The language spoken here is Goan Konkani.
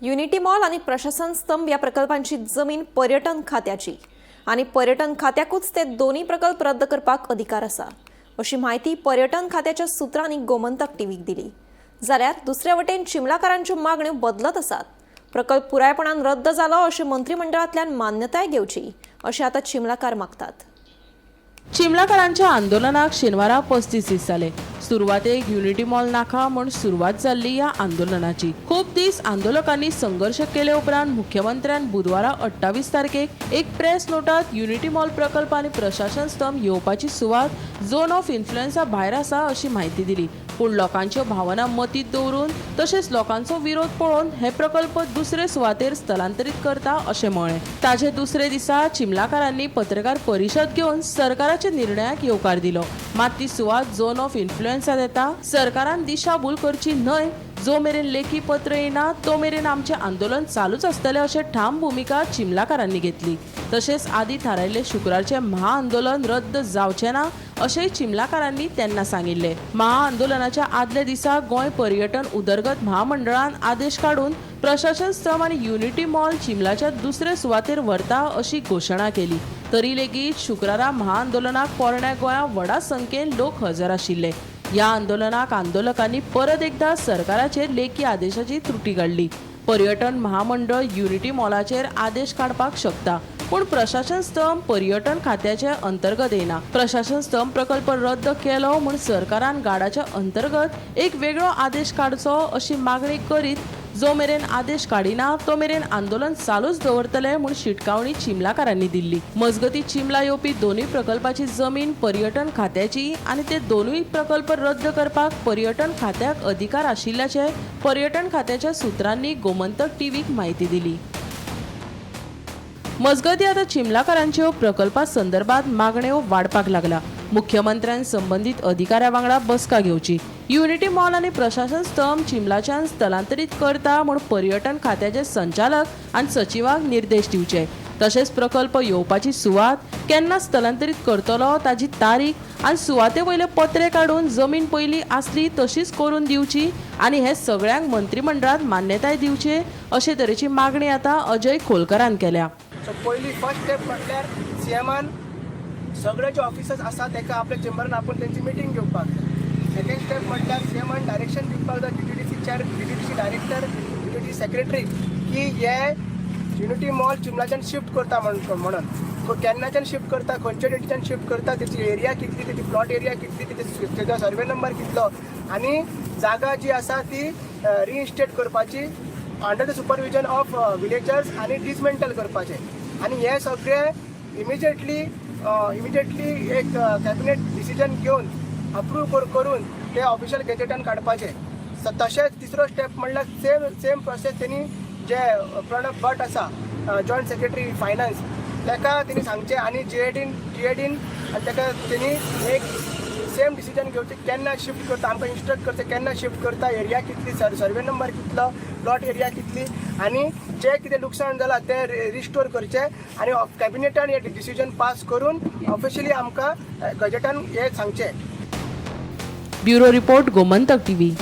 युनिटी मॉल आनी प्रशासन स्तंभ ह्या प्रकल्पांची जमीन पर्यटन खात्याची आनी पर्यटन खात्याकूच ते दोनूय प्रकल्प रद्द करपाक अधिकार आसा, अशी म्हायती पर्यटन खात्याच्या सुत्रांनी गोमंतक टीव्हीक दिली. जाल्यार दुसऱ्या वटेन चिमलाकारांच्यो मागण्यो बदलत आसात. प्रकल्प पुरायपणान रद्द जालो अशें मंत्रिमंडळांतल्यान मान्यताय घेवची, अशें आतां चिमलाकार मागतात. चिमलाकारांच्या आंदोलनाक शेनवारा 35 दीस जाले. सुरवातेक युनिटी मॉल नाका म्हूण सुरवात जाल्ली ह्या आंदोलनाची. खूब दीस आंदोलकांनी संघर्श केले उपरांत मुख्यमंत्र्यान बुधवारा 28 तारखेक एक प्रेस नोटात युनिटी मॉल प्रकल्प आनी प्रशासन स्तंभ येवपाची सुवात झोन ऑफ इन्फ्लुएन्सा भायर आसा, अशी म्हायती दिली. पूण लोकांच्यो भावना मतींत दवरून तशेंच लोकांचो विरोध पळोवन हे प्रकल्प दुसरे सुवातेर स्थलांतरीत करता, अशें म्हळें. ताचे दुसरे दिसा चिमलाकारांनी पत्रकार परिशद घेवन सरकाराच्या निर्णयाक येवकार दिलो. मात ती सुवात झोन ऑफ इन्फ्लुएन्सात येता, सरकारान दिशाभूल करची न्हय, जो मेरेन लेखी पत्र येना तो मेरेन आमचें आंदोलन चालूच आसतलें, अशें ठाम भुमिका चिमलाकारांनी घेतली. तशेंच आदी थारायल्लें शुक्रारचें महाआंदोलन रद्द जावचें ना, अशेंय चिमलाकारांनी तेन्ना सांगिल्लें. महाआंदोलनाच्या आदल्या दिसा गोंय पर्यटन उदरगत महामंडळान आदेश काडून प्रशासन स्तंभ आनी युनिटी मॉल चिमलाच्या दुसरे सुवातेर व्हरता, अशी घोशणा केली. तरी लेगीत शुक्रारा महाआंदोलनाक पोरण्या गोंया व्हडा संख्येन लोक हजर आशिल्ले. ह्या आंदोलनाक आंदोलकांनी परत एकदा सरकाराचेर लेखी आदेशाची त्रुटी काडली. पर्यटन महामंडळ युनिटी मॉलाचेर आदेश काडपाक शकता, पूण प्रशासन स्तंभ पर्यटन खात्याचे अंतर्गत येना. प्रशासन स्तंभ प्रकल्प रद्द केलो म्हूण सरकारान गाडाच्या अंतर्गत एक वेगळो आदेश काडचो, अशी मागणी करीत जो मेरेन आदेश काडिना तो मेरेन आंदोलन चालूच दवरतले म्हूण शिटकावणी चिमलाकारांनी दिल्ली. मजगती, चिमला येवपी दोनूय प्रकल्पाची जमीन पर्यटन खात्याची आनी ते दोनूय प्रकल्प रद्द करपाक पर्यटन खात्याक अधिकार आशिल्ल्याचे पर्यटन खात्याच्या सुत्रांनी गोमंतक टीव्हीक म्हायती दिली. मजगती, आतां चिमलाकारांच्यो प्रकल्पा संदर्भात मागण्यो वाडपाक लागला. मुख्यमंत्र्यान संबंदीत अधिकाऱ्या वांगडा बसका घेवची, युनिटी मॉल आनी प्रशासन स्तंभ चिमलाच्यान स्थलांतरीत करता म्हूण पर्यटन खात्याचे संचालक आनी सचिवाक निर्देश दिवचे, तशेंच प्रकल्प येवपाची सुवात केन्ना स्थलांतरीत करतलो ताजी तारीख आनी सुवाते वयले पत्रे काडून जमीन पयलीं आसली तशीच करून दिवची आनी हे सगळ्यांक मंत्रिमंडळात मान्यताय दिवचे, अशे तरेची मागणी आतां अजय खोलकरान केल्या. सो पयली फर्स्ट स्टेप म्हटल्यार सीएमान सगळे जे ऑफिसर्स आसा ताका आपल्या चेंबरान आपोवन तेंची मिटींग घेवपाक जाय. सेकंड स्टेप म्हटल्यार सीएमान डायरेक्शन दिवपाक जाय GTDC chair, GTDC director, GTDC secretary की हे युनिटी मॉल चिमलाच्यान शिफ्ट करता म्हणून केन्नाच्यान शिफ्ट करता, खंयच्या डेटीच्यान शिफ्ट करता, तेची एरिया कितली, तेची प्लॉट एरिया कितली, तेचो सर्वे नंबर कितलो आनी जागा जी आसा ती रिइन्स्टेट करपाची under the supervision of villagers आनी डिसमेंटल करपाचें. आनी हे सगळे इमिजिएटली एक कॅबिनेट डिसिजन घेवन अप्रूव करून ते ऑफिशियल गॅजेटान काडपाचे. तशेंच तिसरो स्टेप म्हणल्यार सेम सेम प्रोसेस तेणी जे प्रणब भट आसा, जॉयंट सेक्रेटरी फायनान्स, ताका तेणी सांगचें आनी जीएडीन आनी ताका तेणी एक सेम डिसिजन घेवचें, केन्ना शिफ्ट करता, आमकां इन्स्ट्रक्ट करचें केन्ना शिफ्ट करता, एरिया कितली, सर्वे नंबर कितलो, प्लॉट एरिया कितली आनी जे कितें लुकसाण जालां तें रिस्टोर करचें आनी कॅबिनेटान हे डिसिजन पास करून ऑफिशियली आमकां गजेटान हें सांगचें. Bureau report, Gomantak TV.